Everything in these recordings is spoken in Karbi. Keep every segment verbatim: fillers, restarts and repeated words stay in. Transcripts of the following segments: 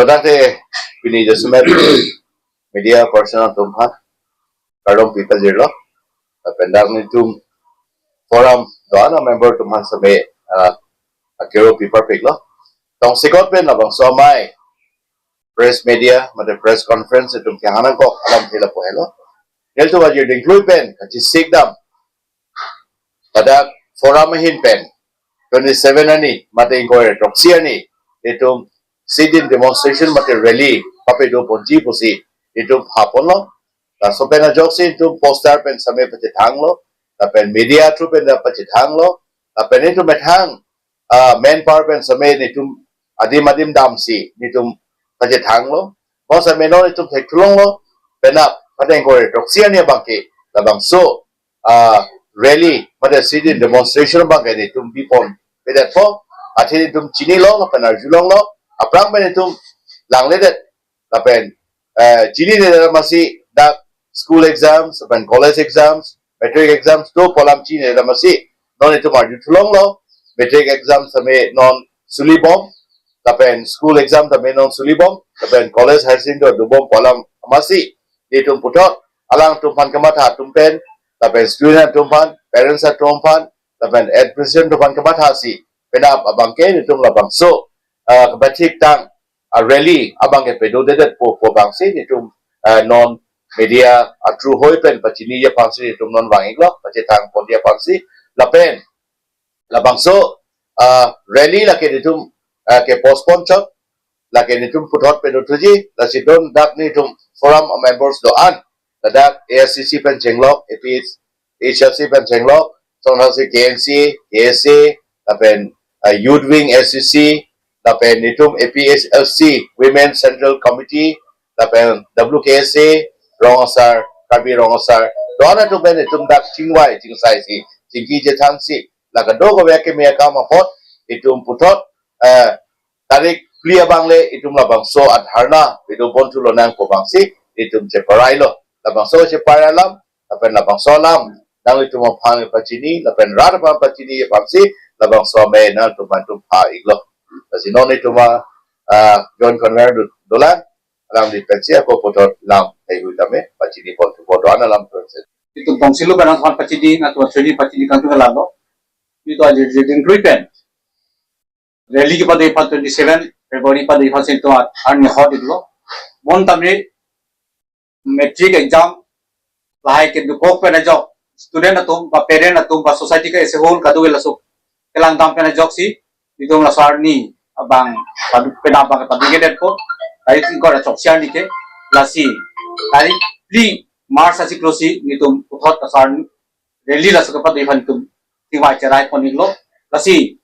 Ladak te pini jasemet media person atum aphan kardom pipajirlo. Lapen dak nelitum forum do-an amember atum aphan same, ah, akero piparpiklo. Tongsekot pen labangso amei press media mate press conference itum kehang nangkok alam thela pohelo. Nelitum ajir dingklui pen kachisik dam, ladak forum ahin pen twenty seven arni mate ingkoi ra throksi arni itum sit-in demonstration mate rally papedo ponji pusi itum phaponlo. Laso pen ajoksi itum poster pen same pachethanglo, lapen media through pen ta pachethanglo, lapen itum methang, ah, manpower pen same nelitum adim adim damsi nelitum pachethanglo. Bangso same non itum thekthulonglo, penap pateng kore throksi arni abangke labangso, ah, rally mate sit-in demonstration abangke nelitum biponpedetpo, athe nelitum chinilo lapen arjulonglo. Aphrang pen nelitum langledet lapen, eh, chinine dam asi dak school exams lapen college exams, matric exams do pu alam chinine dam asi. Non itum arjuthulonglo, matric exam same non sulibom, lapen school exam same non sulibom, lapen college higher secondary dobom pu alam amatsi nelitum puthot alangtum aphan kamatha atum pen, lapen student atum aphan, parents atum aphan, lapen administration atum aphan kamathasi penap abangke nelitum labangso, ah, kapathik tang a-rally abangke padodedet pu pu abangsi nelitum, eh, non media a-through hoi pen pachiniji aphansi nelitum non vang-iklo, pachethang ponji aphansi. Lapen labangso, ah, rally lake nelitum, eh, ke-postpone chot, lake nelitum puthot padothuji. Lasi don dak nelitum forum members do-an, ladak A I C C pen chenglok, A P H L C pen chenglok, sonasi K N C, K S A, lapen, ah, Youth Wing S C C, lapen nelitum A P H L C Women Central Committee, lapen W K S A, Rong Asar, Karbi Rong Asar, do-an atum pen nelitum dak chingvai chingsaisi, chingki chethangsi, la kadokave akeme akam ahut, itum puthot, eh, tarik phli abang le itum labangso a-dharna pado ponthulonang pu abangsi itum cheparailo. Labangso cheparai alam, lapen labangso alam nanglitum aphan pachini, lapen rat aphan pachini abangsi labangso amei nangtum aphan itum pha-iklo. Lasi non itum a, ah, joint convener do-, dolang, alangli pensi ako puthot lam hei hui tame pachini ponthupo do-an alam pensi. Itum tongsekot pen nangtum aphan pachini, nangtum aphan pachini kangtung lalo. Itum ajir dingklui pen rally kepado aphan twenty seven February pado aphansi itum arni ahut-iklo. Bonta me matric exam lahai kedokok pen ajok student atum ba parent atum ba society ke as a whole kadokave laso kelang dam pen ajoksi itum laso arni abang padu-, penap abang padodedetpo. Tarik ingkoi ra throksi arni ke, lasi tarik phli March achiklo si nelitum puthot laso arni rally laso kepado aphan itum chingvai cherai pon-iklo. Lasi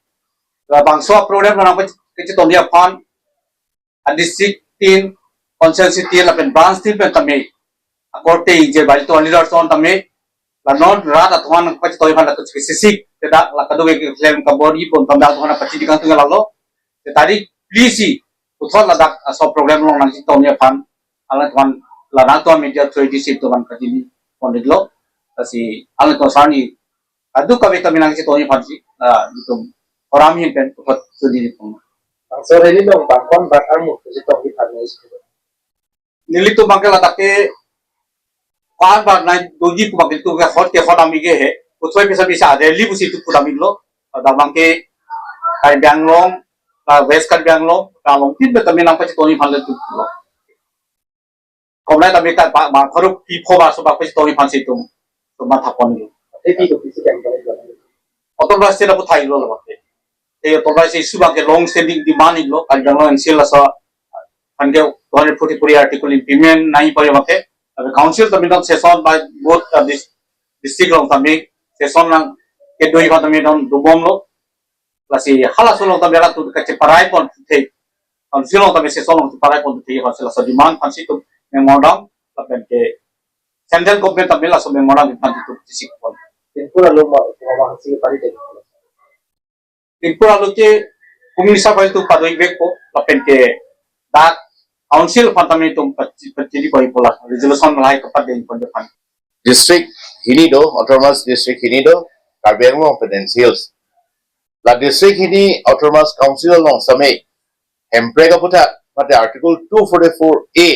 labangso program nangpachetoji aphan a-district tin, constituency tin lapen branch tin pen tame akorte ingje baji atum leaders atum tame, la non rat atum aphan pachetoji aphan la kachesik, te dak la kadokave keklem kabor-i pon tame atum aphan pachini kangtung lalo. Te tarik phli si puthot ladak laso program along nangchetoji aphan alangtum aphan, la nangtum media through A D C atum aphan pachini pon-iklo. Lasi alangtum sarni kadokave tame nangchetoji aphansi, ah, itum forum ahin pen puthot chuni pon. Bangso rally along bang ko-an bat armu kachetongji aphan nangji? Nelitum abangke ladak ke ko-an bat nangji doji pu abangke itum ke ahut ke ahut ami ke he. Puthot pisa pisa rally pusi itum pudam-iklo. Ladak abangke Karbi Anglong, ah, West Karbi Anglong, Karbi Anglong tin pen tame nangpachetoji aphan le itum pulo. Komlai tame ta ba, ba, kharuk pi pho ba so ba pachetoji aphansi itum, itum matha pon-iklo. Eti to pisi kan ba. Autonomous state aphuthak-iklo labangke. Te autonomous state issue abangke long standing demand-iklo, Karbi Anglong N C L laso, abangke two hundred forty-three article implement nangji pare abangke. Lapen council tame non session ba both, ah, dis-, district along tame session nangkedoji aphan tame non dobomlo. Lasi halaso along tame latum kacheparai pon the. Council along tame session along cheparai pon the, halaso laso demand aphansi itum memorandum lapen ke central government tame laso memorandum aphan itum chesik pon. Tripura along ma, ma, ma, si pari de. Tripura along ke Home Minister aphan itum pado-ik vekpo lapen ke dak council aphan tame itum pachi-, pachini ko-ikpo, la resolution lahai kepadeng pon aphan. District hini do, autonomous district hini do, Karbi Anglong pen N C Hills. La district hini autonomous council along same Hemprek aphuthak mate Article two forty-four A,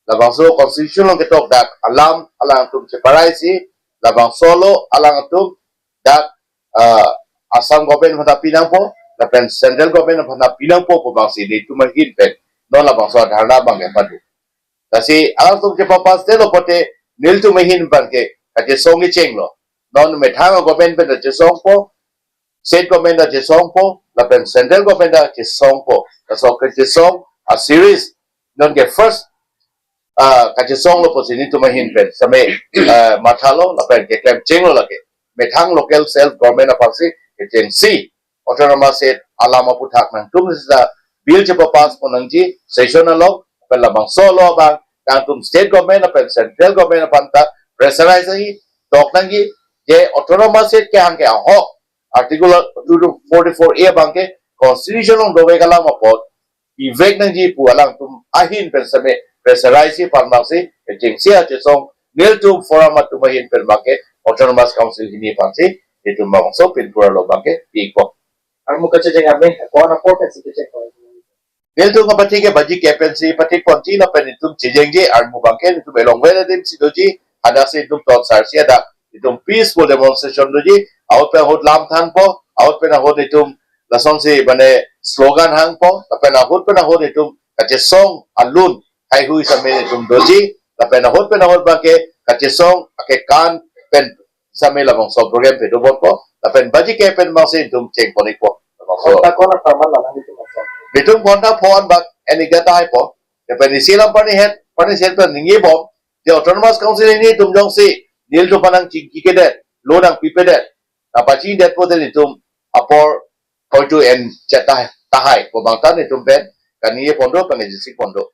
labangso constitution along ketok dak alam alangtum cheparai si, labangso lo alangtum dak, ah, Assam government aphan ta pinangpo, lapen central government aphan ta pinangpo pu abangsi nelitum ahin pen non labangso adharna abang kepado. Lasi alangtum chepapas te lo pote nelitum ahin abang ke kachesong kecheng lo. Non methang government pen ta chesongpo, state government ta chesongpo, lapen central government ta chesongpo. Laso kachesong a series, non ke first, ah, kachesong lo pusi nelitum ahin pen same, ah, mathalo lapen keklem chenglo lake. Methang local self government aphansi kechengsi autonomous state alam aputhak nangtum sita bill chepapas pon nangji session along, lapen labangso lo abang nangtum state government lapen central government aphan ta pressurize nangji, tok nangji, je autonomous state kehang ke ahok Article two forty-four A abang ke constitution along dovek alam apot ivek nangji pu alangtum ahin pen same pressurize si aphan abangsi kechengsi achesong nelitum forum atum ahin pen abang ke autonomous council hini aphansi nelitum bangso pinpura lo abang ke pikpo. Armu kachejeng ame, ko-an apor pensi kecheng ko? Nelitum kapathik ke baji ke pensi pathik ponji lapen nelitum chejengji, armu abang ke nelitum elongvel adim si doji, hadak si nelitum tot sar si hadak nelitum peaceful demonstration doji, ahut pen ahut lam thanpo, ahut pen ahut nelitum lasonsi mane slogan hangpo, lapen ahut pen ahut nelitum kachesong alun haihui same nelitum doji, lapen ahut pen ahut abang ke kachesong akekan pen same labangso program pado ponpo, lapen baji ke pen abangsi nelitum cheng pon ikpo. Labangso. Konta ko-an apharman la nelitum aso? Nelitum konta pho-an bak enik data haipo. Lapen isi alam parni het, parni het pen ningje bom, je autonomous council hini atum jongsi nelitum aphan nangchingki kedet, lo nangpipedet, nangpachingdet pote nelitum apor hoito en chet tahai, tahai pu abang ta nelitum pen kaningje pon do, pen kachesik pon do.